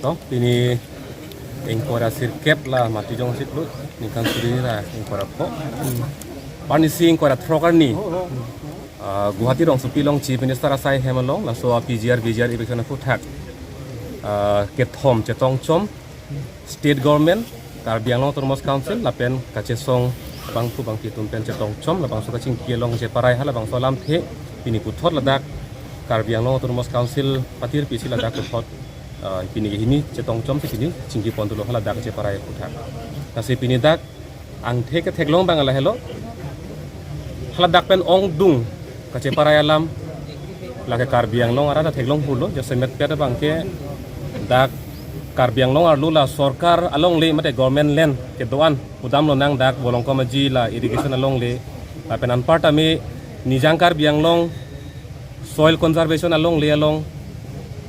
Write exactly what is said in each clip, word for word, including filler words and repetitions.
Tong, pini ingkoi ra sirkep la Matijong Siklut, ningkan suri ra ingkoi ra pho. Parnisi ingkoi ra throk arni, ah, Guwahati rongsopi along Chief Minister asai hem along, laso a P G R, V G R eviction aphuthak, ah, kethom chetongchom, State Government, Karbi Anglong Autonomous Council, lapen kachesong bangphu bangphi atum pen chetongchom, labangso kachingki along cheparai ha, labangso alamthe, pini puthot ladak, Karbi Anglong Autonomous Council patir pisi ladak puthot, ah, pini hini chetongchom si pini chingki pon dolo ha ladak cheparai aphuthak. Lasi pini dak angthek ketheklong abang lahelo. Haladak pen ongdung kacheparai alam lake Karbi Anglong arat ta theklong pulo, jasemet pet abangke dak Karbi Anglong arlo la sorkar alongle mate government land kedo-an pudam lonang dak Bolongkom Aji la irrigation alongle, lapen anparta me Nijang Karbi Anglong soil conservation alongle along,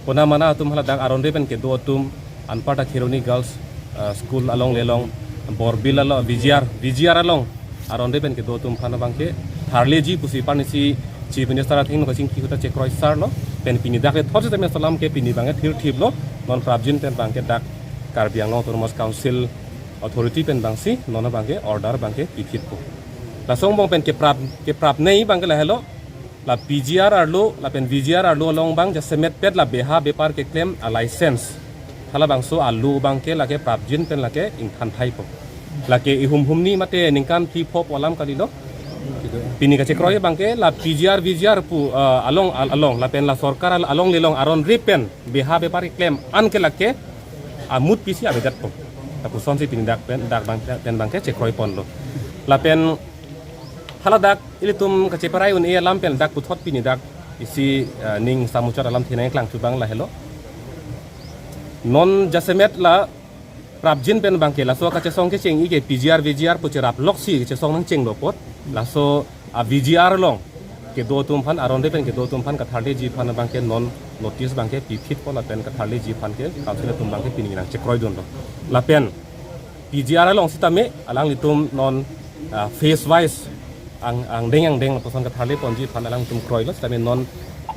pona mana atum haladak aron re pen kedo atum, anparta Kheroni Girls, ah, School alongle along, Borbil along, V G R, V G R along aron re pen kedo atum aphan abangke tharleji pusi parnisi Chief Minister atheng no kachingki ahut ta chekroi sar lo, pen pini dak le thot sitame alam ke pini abangke thirthip lo, non prapjin pen abangke dak Karbi Anglong Autonomous Council authority pen abangsi non abangke order abangke piphit po. Laso angbong pen keprap, keprapnei abangke lahelo, la P G R arlo, lapen V G R arlo along abang jasemet pet la beha bepar keklem a license, halabangso a law abangke lake prapjin pen lake ingthan thai po. Lake ihum humni mate ningkan phli pho pu alam kalilo. Pini kachekroi abangke la P G R, V G R pu, ah, along, al-, along, lapen la sorkar al-, alongle along aron re pen beha bepar keklem an ke lake amut pisi avedet po. Lapuson si pini dak pen, dak abang, pen abangke chekroi ponlo. Lapen haladak ilitum kacheparai un-e alam pen dak puthot pini dak isi, eh, ning samuchot alamthe nangklang chubang lahelo. Non jasemet la prapjin pen abangke laso kachesong kecheng-i ke P G R, V G R pu cherap loksi kachesong nangchenglo apot, laso a V G R along kedo atum aphan, aron re pen kedo atum aphan katharleji aphan abangke non notice abangke piphit po, lapen katharleji aphan ke council atum abangke pini nangchekroidunlo. Lapen P G R along sitame alanglitum non, ah, phase wise ang, angdeng angdeng lapuson katharle ponji aphan alangtum kroilo, sitame non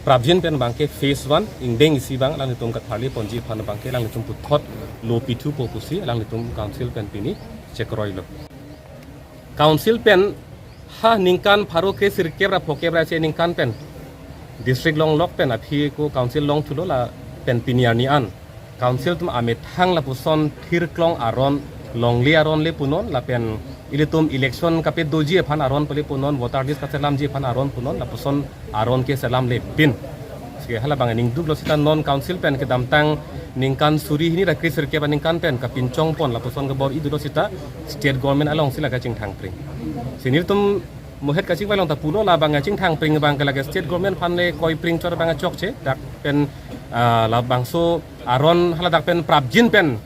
prapjin pen abangke phase one ingdeng isi abang alangtum katharle ponji aphan abangke alangtum puthot law pithu po pusi alangtum council pen pini chekroilo. Council pen ha ningkan pharo kre sirkep ra phokep ra isi aningkan pen district longlok pen aphi ako council longthulo, lapen pini arni an council atum amethang lapuson thirklong aron, longle aron le punon, lapen ilitum election kapedoji aphan aron pale punon, voter list kaselamji aphan aron punon, lapuson aron ke selamlepin. Sike halabang aning duklo sita non council pen kedamtang ningkan suri hini ra kre sirkep aningkan pen kapinchong pon lapuson kabor-i dolo sita state government alongsi la kachingthangpring. Si nelitum mohet kachingvai along ta pulo, labang kachingthangpring abangke lake state government aphan le koipring chot abang chokche, dak pen, ah, labangso aron haladak pen prapjin pen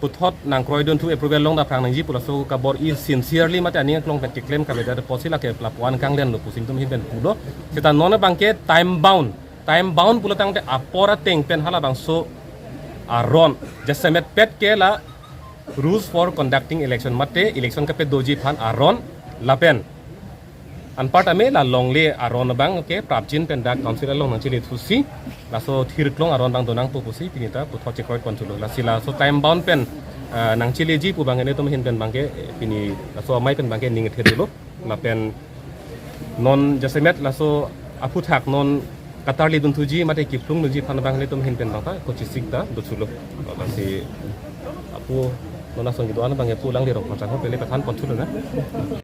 puthot nangkroidunthu, approval long ta aphrang nangji pu laso kabor-i sincerely mate aning aklong pen keklem kavedet apotsi lake lapu-an kanglenlo pusi nelitum ahin pen pulo. Sita non abangke time bound, time bound pulo tangte apor ateng pen halabangso aron jasemet pet ke la rules for conducting election mate election kapedoji aphan aron, lapen anparta me la longle aron abangke prapjin pen dak council along nangchelethusi laso thirklong aron abang donangpo pusi pini ta puthot chekroi ponthulo. Lasi laso time bound pen, ah, nangcheleji pu abang nelitum ahin pen abangke, eh, pini laso amei pen abangke ning thedolo. Lapen non jasemet laso aphuthak non katharledunthuji mate kiphlungdunji aphan abang nelitum ahin pen abang ta kochisik ta dothulo. Lasi apo non asong kedo-an abangke pu Langlirong Ponsang ho pele pathan ponthulo na.